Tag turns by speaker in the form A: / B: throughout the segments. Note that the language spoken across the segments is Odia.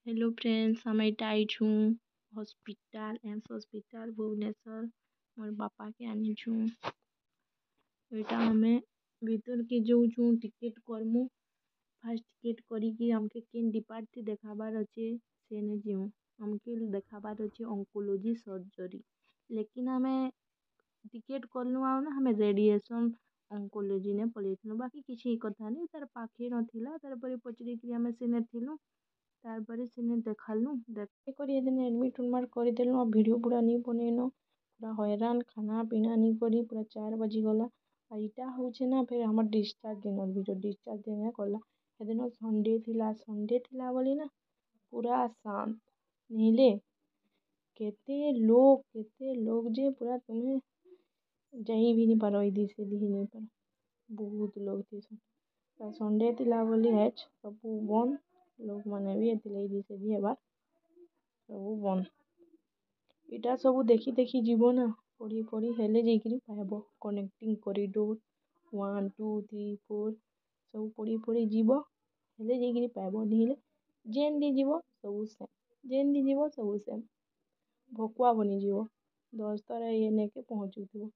A: ହ୍ୟାଲୋ ଫ୍ରେଣ୍ଡସ୍, ଆମେ ଇଟା ଆଇଛୁଁ ହସ୍ପିଟାଲ୍, ଏମ୍ସ ହସ୍ପିଟାଲ୍, ଭୁବନେଶ୍ୱର। ମୋର୍ ବାପାକେ ଆନିଛୁଁ। ଇଟା ଆମେ ଭିତର୍କେ ଯଉଛୁଁ, ଟିକେଟ୍ କର୍ମୁ। ଫାର୍ଷ୍ଟ ଟିକେଟ୍ କରିକି ଆମ୍କେ କେନ୍ ଡିପାର୍ଟ ଦେଖାବାର୍ ଅଛେ, ସେନେ ଯିମୁ। ଆମ୍କେ ଦେଖାବାର୍ ଅଛେ ଅଙ୍କୋଲୋଜି ସର୍ଜରୀ, ଲେକିନ୍ ଆମେ ଟିକେଟ୍ କଲୁ ଆଉ ନା ଆମେ ରେଡ଼ିଏସନ୍ ଅଙ୍କୋଲୋଜି ନେ ପଲେଇଥିଲୁ। ବାକି କିଛି କଥା ନି, ତାର୍ ପାଖେ ନଥିଲା। ତାର୍ ପରେ ପଚରିକିରି ଆମେ ସେନେ ଥିଲୁ। ତାର୍ ପରେ ସେନେ ଦେଖାଲୁ, ଦେଖେଇ କରି ଏଡମିଟ୍ ଉଡମାଟ୍ କରିଦେଲୁ। ଆଉ ଭିଡ଼ିଓ ପୁରା ନି ବନେଇନ। ପୁରା ହଇରାଣ, ଖାନା ପିନା ନି କରି ପୁରା 4 ବାଜିଗଲା। ଆଉ ଇଟା ହଉଛେ ନା ଫେର୍ ଆମର୍ ଡିସଚାର୍ଜ ଦିନର୍ ଭିଡ଼ିଓ। ଡିସଚାର୍ଜ ଦିନେ କଲା, ସେଦିନ ସଣ୍ଡେ ଥିଲା। ସଣ୍ଡେ ଥିଲା ବୋଲି ନା ପୁରା ଶାନ୍ତ, ନିଲେ କେତେ ଲୋକ୍, କେତେ ଲୋକ୍ ଯେ ପୁରା ତୁମେ ଯାଇ ବି ନି ପାର, ଇଦି ସିଦି ହେଇ ନାଇଁ ପାର, ବହୁତ୍ ଲୋକ୍ ଥିସନ୍। ସଣ୍ଡେ ଥିଲା ବୋଲି ଏଚ୍ ସବୁ ବନ୍ଦ। ଲୋକମାନେ ବି ଏଥିର୍ଲାଗି ଇଦି ସିଦି ହେବାର୍ ସବୁ ବନ୍ଦ। ଇଟା ସବୁ ଦେଖି ଦେଖି ଯିବ ନା, ପଢ଼ି ପଢ଼ି ହେଲେ ଯାଇକିରି ପାଇବ। Connecting corridor 1, 2, 3, 4 ସବୁ ପଢ଼ି ପଢ଼ି ଯିବ, ହେଲେ ଯାଇକିରି ପାଇବ। ନିହେଲେ ଯେନ୍ ଦି ଯିବ ସବୁ ସେମ୍, ଯେନ୍ ଦି ଯିବ ସବୁ ସେମ୍, ଭକୁଆ ବନିଯିବ। 10 ଥର ଇଏ ନେଇକି ପହଞ୍ଚୁଥିବ।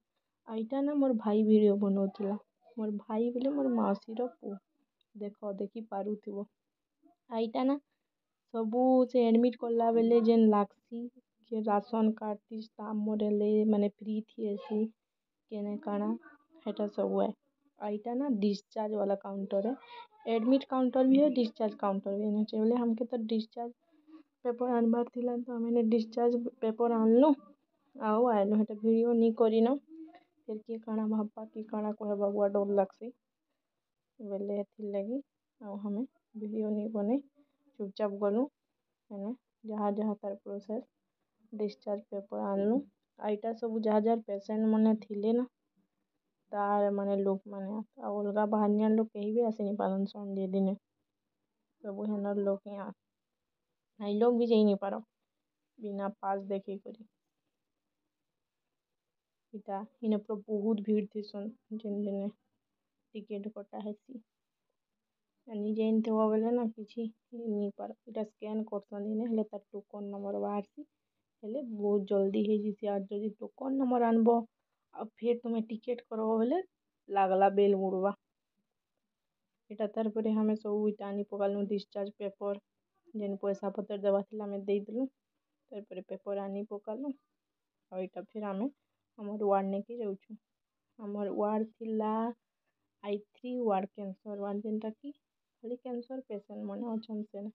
A: ଆଉ ଇଟା ନା ମୋର୍ ଭାଇ ଭିଡ଼ିଓ ବନଉଥିଲା। ମୋର୍ ଭାଇ ବୋଲେ ମୋର୍ ମାଉସୀର ପୁଅ, ଦେଖ, ଦେଖି ପାରୁଥିବ। ଆଉ ଇଟା ନା ସବୁ ସେ ଆଡ଼ମିଟ୍ କଲା ବେଲେ ଯେନ୍ ଲାଗ୍ସି କି ରାସନ୍ କାର୍ଡ଼ ଥି ଷ୍ଟାମ୍ପ ମରେଲେ ମାନେ ଫ୍ରି ଥିସି, କେନେ କାଣା ହେଟା ସବୁ ଏ। ଆଉ ଇଟା ନା ଡିସଚାର୍ଜ ବାଲା କାଉଣ୍ଟର୍ ଏ। ଆଡ଼ମିଟ୍ କାଉଣ୍ଟର୍ ବି ହେ, ଡିସଚାର୍ଜ କାଉଣ୍ଟର୍ ବି ଅଛେ। ବୋଲେ ଆମ୍କେ ତ ଡିସଚାର୍ଜ ପେପର୍ ଆନବାର୍ ଥିଲା, ତ ଆମେ ଡିସଚାର୍ଜ ପେପର୍ ଆନଲୁ ଆଉ ଆଇଲୁ। ହେଟା ଭିଡ଼ିଓ ନି କରିନ, ଫେର୍ କିଏ କାଣା ଭାବ୍ବା, କିଏ କାଣା କହେବା, ବୁଆ ଡର୍ ଲାଗ୍ସି ବେଲେ। ହେଥିର୍ଲାଗି ଆଉ ଆମେ ଭିଡ଼ିଓ ନି ବନେଇ ଚୁପଚାପ୍ ଗଲୁ। ହେନେ ଯାହା ଯାହା ତାର୍ ପ୍ରୋସେସ୍, ଡିସଚାର୍ଜ ପେପର୍ ଆନଲୁ। ଆଉ ଇଟା ସବୁ ଯାହା ଯାହାର ପେସେଣ୍ଟ ମାନେ ଥିଲେ ନା, ତାର୍ ମାନେ ଲୋକମାନେ, ଆଉ ଅଲଗା ବାହାରିନିଆ ଲୋକ୍ କେହି ବି ଆସି ନି ପାରନ୍। ସଣ୍ଡେ ଦିନେ ସବୁ ହେନର୍ ଲୋକ୍ ହିଁ। ହାଇ ଲୋକ୍ ବି ଯାଇ ନି ପାର ବିନା ପାସ୍ ଦେଖେଇ କରି। ଇଟା ଇନେ ପୁରା ବହୁତ୍ ଭିଡ଼୍ ଥିସନ୍ ଯେନ୍ ଦିନେ ଟିକେଟ୍ କଟା ହେସି। ନି ଜାନିଥିବ ବେଲେ ନା କିଛି ନି ପାର। ଇଟା ସ୍କାନ୍ କରସନ୍ ଇନେ, ହେଲେ ତାର୍ ଟୋକନ୍ ନମ୍ବର୍ ବାହାରସି, ହେଲେ ବହୁତ୍ ଜଲ୍ଦି ହେଇଯିସି। ଆର୍ ଯଦି ଟୋକନ୍ ନମ୍ବର୍ ଆନବ ଆଉ ଫେର୍ ତୁମେ ଟିକେଟ୍ କରବ ବେଲେ ଲାଗ୍ଲା ବେଲ୍ ବୁଡ଼୍ବା। ଇଟା ତାର୍ ପରେ ଆମେ ସବୁ ଇଟା ଆନି ପକାଲୁ, ଡିସଚାର୍ଜ ପେପର୍। ଯେନ୍ ପଇସା ପତର୍ ଦେବାର୍ ଥିଲା, ଆମେ ଦେଇଦେଲୁ। ତାର୍ ପରେ ପେପର୍ ଆନି ପକାଲୁ। ଆଉ ଇଟା ଫେର୍ ଆମେ ଆମର୍ ୱାର୍ଡ଼ ନେଇକି ଯାଉଛୁ। ଆମର୍ ୱାର୍ଡ଼ ଥିଲା I3 ward, cancer ward, ଯେନ୍ଟାକି ଖାଲି କ୍ୟାନ୍ସର୍ ପେସେଣ୍ଟ ମାନେ ଅଛନ୍ ସେନେ।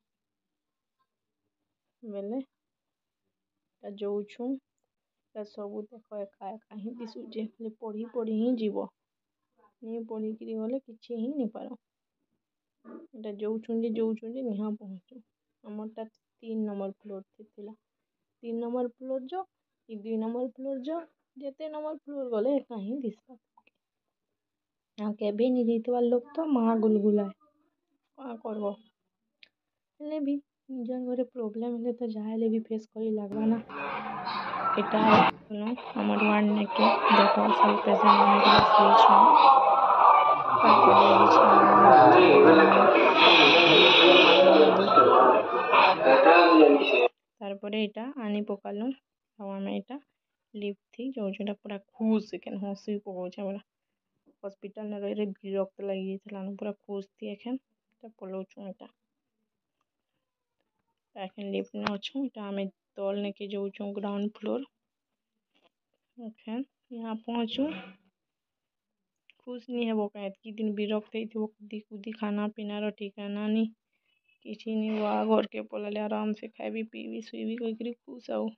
A: ବେଲେ ଏଟା ଯଉଛୁଁ। ଏଟା ସବୁ ଦେଖ, ଏକା ଏକା ହିଁ ଦିଶୁଛେ। ଖାଲି ପଢ଼ି ପଢ଼ି ହିଁ ଯିବ, ନି ପଢ଼ିକିରି ଗଲେ କିଛି ହିଁ ନି ପାର। ଏଟା ଯଉଛୁଁ ଯେ ଯଉଛୁଁ ଯେ ନିହା ପହଞ୍ଚୁ। ଆମର୍ଟା 3 ନମ୍ବର୍ ଫ୍ଲୋର୍ ଥିଲା। 3 ନମ୍ବର୍ ଫ୍ଲୋର୍ ଯ କି 2 ନମ୍ବର୍ ଫ୍ଲୋର୍ ଯ, ଯେତେ ନମ୍ବର୍ ଫ୍ଲୋର୍ ଗଲେ ଏକା ହିଁ ଦିଶ୍ବା। ଆଉ କେବେ ନି ଯାଇଥିବାର୍ ଲୋକ୍ ତ ମହା ଗୁଲଗୁଲାଏ, କାଁ କର୍ବ? ହେଲେ ବି ନିଜର୍ ଘରେ ପ୍ରୋବ୍ଲେମ୍ ହେଲେ ତ ଯାହା ହେଲେ ବି ଫେସ୍ କରି ଲାଗ୍ବା ନା। ଏଟା ଆମର୍ ୱାର୍ଡ଼ ନେକେ। ଦେଖ, ସବୁ ପେସେଣ୍ଟ ମାନେ ପୁରା ଶୋଇଛନ୍। ତାପରେ ବିଛଣା ମାନେ। ତାରପରେ ଏଇଟା ଆନି ପକାଲୁ ଆଉ ଆମେ ଏଇଟା ଲିଫ୍ଟ ଥି ଯାଉଛୁ। ଏଇଟା ପୁରା ଖୁସ୍, କେନ୍ ହସି ପକଉଛେ ପୁରା। ହସ୍ପିଟାଲ୍ନେ ରହି ରହି ବିରକ୍ତ ଲାଗିଯାଇଥିଲା, ପୁରା ଖୁସ୍ ଥି ଏଖେନ୍ ଏଟା ପଲଉଛୁ। ଏଟା ଏଖେନ୍ ଲିଫ୍ଟ ନେ ଅଛୁ। ଏଟା ଆମେ ତଲ୍ ନେକେ ଯାଉଛୁ, ଗ୍ରାଉଣ୍ଡ ଫ୍ଲୋର୍। ଏଖେନ୍ यहाँ ପହଞ୍ଚୁ, ଖୁସ୍ ନି ହେବ କାଁ? ଏତ୍କି ଦିନ ବିରକ୍ତ ହେଇଥିବ, କୁଦି କୁଦି, ଖାନା ପିନାର ଠିକାନା ନି, କିଛି ନି। ବା, ଘରକେ ପଲେଇଲେ ଆରାମସେ ଖାଇବି, ପିଇବି, ଶୁଇବି କହିକିରି ଖୁସ୍ ଆଉ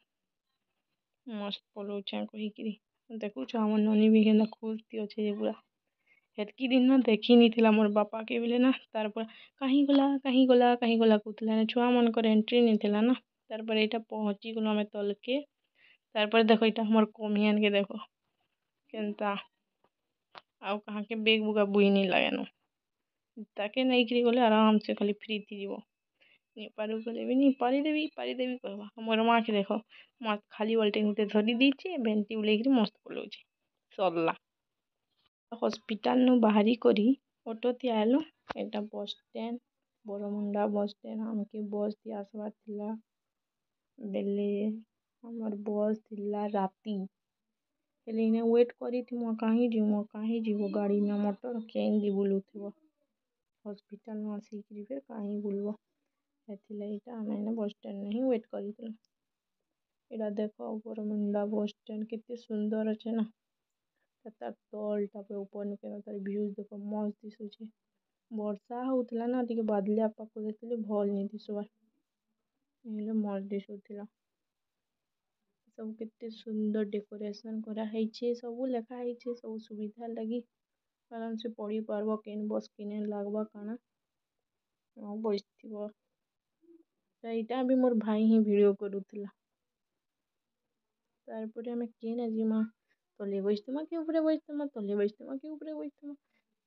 A: ମସ୍ତ ପଲଉଛେଁ କହିକିରି। ଦେଖୁଛ, ଆମର୍ ନନୀ ବି କେନ୍ତା ଖୁସ୍ ଥି ଅଛେ ଯେ ପୁରା। ହେତ୍କି ଦିନ ନା ଦେଖି ନି ଥିଲା ମୋର୍ ବାପାକେ ବେଲେ ନା ତାର୍ ପରେ କାହିଁ ଗଲା, କାହିଁ ଗଲା, କାହିଁ ଗଲା କହୁଥିଲା। ଛୁଆମାନଙ୍କର ଏଣ୍ଟ୍ରି ନି ଥିଲା ନା। ତାରପରେ ଏଇଟା ପହଞ୍ଚି ଗଲୁ ଆମେ ତଲ୍କେ। ତାରପରେ ଦେଖ, ଏଇଟା ଆମର୍ କମିଆନ୍କେ ଦେଖ କେନ୍ତା। ଆଉ କାହାକେ ବେଗ୍ ବୁଗା ବୁହି ନି ଲାଗେନ। ତାକେ ନେଇକିରି ଗଲେ ଆରାମସେ ଖାଲି ଫ୍ରି ଥିଯିବ। ନି ପାରୁ ଗଲେ ବି ନି ପାରିଦେବି, ପାରିଦେବି କହେବା। ମୋର୍ ମା'କେ ଦେଖ, ମସ୍ତ ଖାଲି ବାଲ୍ଟି ଗୁଟେ ଧରି ଦେଇଛେ, ବେଣ୍ଟି ବୁଲେଇକିରି ମସ୍ତ ପଲଉଛେ। ସର୍ଲା। ହସ୍ପିଟାଲ୍ନୁ ବାହାରି କରି ଅଟୋଥି ଆଏଲୁ। ଏଇଟା bus stand. Baramunda bus stand ଆମ୍କେ ବସ୍ ଥି ଆସ୍ବାର୍ ଥିଲା ବେଲେ ଆମର୍ ବସ୍ ଥିଲା ରାତି। ହେଲେ ଇନେ ୱେଟ୍ କରିଥିମୁ, କାହିଁ ଯିମୁ, କାହିଁ ଯିବ ଗାଡ଼ି ନା ମଟର୍, କେନ୍ତି ବୁଲୁଥିବ? ହସ୍ପିଟାଲ୍ନୁ ଆସିକିରି ଫେର୍ କାହିଁ ବୁଲ୍ବ? ହେଥିର୍ଲାଗି ଇଟା ଆମେ ଇନେ ବସ୍ ଷ୍ଟାଣ୍ଡନେ ହିଁ ୱେଟ୍ କରିଥିଲୁ। ଇଟା ଦେଖ, ବରମୁଣ୍ଡା ବସ୍ ଷ୍ଟାଣ୍ଡ କେତେ ସୁନ୍ଦର୍ ଅଛେ ନା? ତାର୍ ତଲ୍ଟା ପୁରା ଉପର୍ନୁ କେନ୍ତା ତାର୍ ଭିଉ ଦେଖ, ମସ୍ତ୍ ଦିଶୁଛେ। ବର୍ଷା ହଉଥିଲା ନା, ଟିକେ ବାଦଲିଆ ପାଗ ଦେଇଥିଲେ ଭଲ୍ ନି ଦିଶବାର୍, ନହେଲେ ମସ୍ତ୍ ଦିଶୁଥିଲା। ସବୁ କେତେ ସୁନ୍ଦର୍ ଡେକୋରେସନ୍ କରାହେଇଛେ, ସବୁ ଲେଖା ହେଇଛେ, ସବୁ ସୁବିଧା ଲାଗି। ଆରାମସେ ପଢ଼ି ପାର୍ବ କେନ୍ ବସ୍ କେନେ ଲାଗ୍ବା କାଣା ଆଉ ବସିଥିବ। ଏଇଟା ବି ମୋର୍ ଭାଇ ହିଁ ଭିଡ଼ିଓ କରୁଥିଲା। ତାର୍ପରେ ଆମେ କେନେ ଯିମା? ତଲେ ବସିଥିମା କି ଉପରେ ବସିଥିମା, ତଲେ ବସିଥିମା କି ଉପରେ ବସିଥିମା?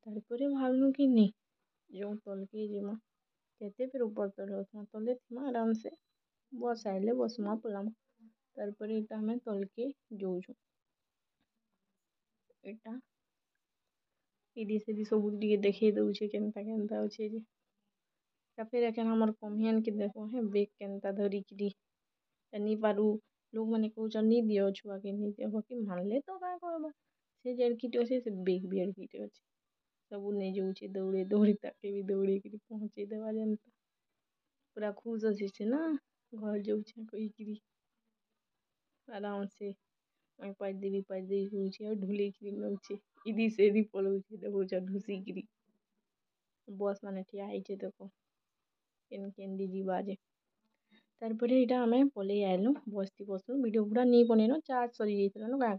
A: ତାର୍ପରେ ଭାବ୍ଲୁ କି ନି ଯୋଉ ତଲ୍କେ ଯିମା। କେତେ ଫେର୍ ଉପର୍ ତଲ୍ ହଉଥିମା? ତଲେ ଥିମା ଆରାମ୍ସେ, ବସ୍ ଆଇଲେ ବସ୍ମା, ପଲାମା। ତାର୍ପରେ ଇଟା ଆମେ ତଲ୍କେ ଯଉଛୁଁ। ଇଟା ଇଦି ସିଦି ସବୁ ଟିକେ ଦେଖେଇ ଦଉଛେ, କେନ୍ତା କେନ୍ତା ଅଛେ ଯେ। ତାପରେ ଏଖେନ୍ ଆମର୍ କମିଆନ୍ କେ ଦେଖ ହେ, ବେଗ୍ କେନ୍ତା ଧରିକିରି ନି ପାରୁ। ଲୋକମାନେ କହୁଛନ୍ ନି ଦିଅ ଛୁଆକେ, ନି ଦିଅ, ବାକି ମାନ୍ଲେ ତ କାଁ କର୍ବା? ସେ ଯେଡ଼କିଟେ ଅଛେ, ସେ ବେଗ୍ ବି ଏଡ଼କିଟେ ଅଛେ, ସବୁ ନେଇଯାଉଛେ ଦୌଡ଼େଇ ଦୌଡ଼ି। ତାକେ ବି ଦୌଡ଼େଇକିରି ପହଞ୍ଚେଇ ଦେବା ଯେନ୍ତା। ପୁରା ଖୁସ୍ ଅଛେ ସେ ନା, ଘର୍ ଯାଉଛେଁ କହିକିରି। ଆରାମ୍ସେ ମୁଇଁ ପାରିଦେବି ପାରିଦେବି କହୁଛେ ଆଉ ଢୁଲେଇକିରି ନଉଛେ, ଇଦି ସେଦି ପଲଉଛେ ଦେଖୁଛ ଢୁସିକିରି। ବସ୍ ମାନେ ଠିଆ ହେଇଛେ ଦେଖ, କେନ୍ କେନ୍ଦି ଯିବା ଯେ। ତାର୍ପରେ ଇଟା ଆମେ ପଲେଇ ଆଏଲୁ, ବସ୍ଥି ବସ୍ଲୁ। ଭିଡ଼ିଓ ପୁରା ନି ବନେଇନୁ, ଚାର୍ଜ୍ ସରିଯାଇଥିଲା ନ କାଁ।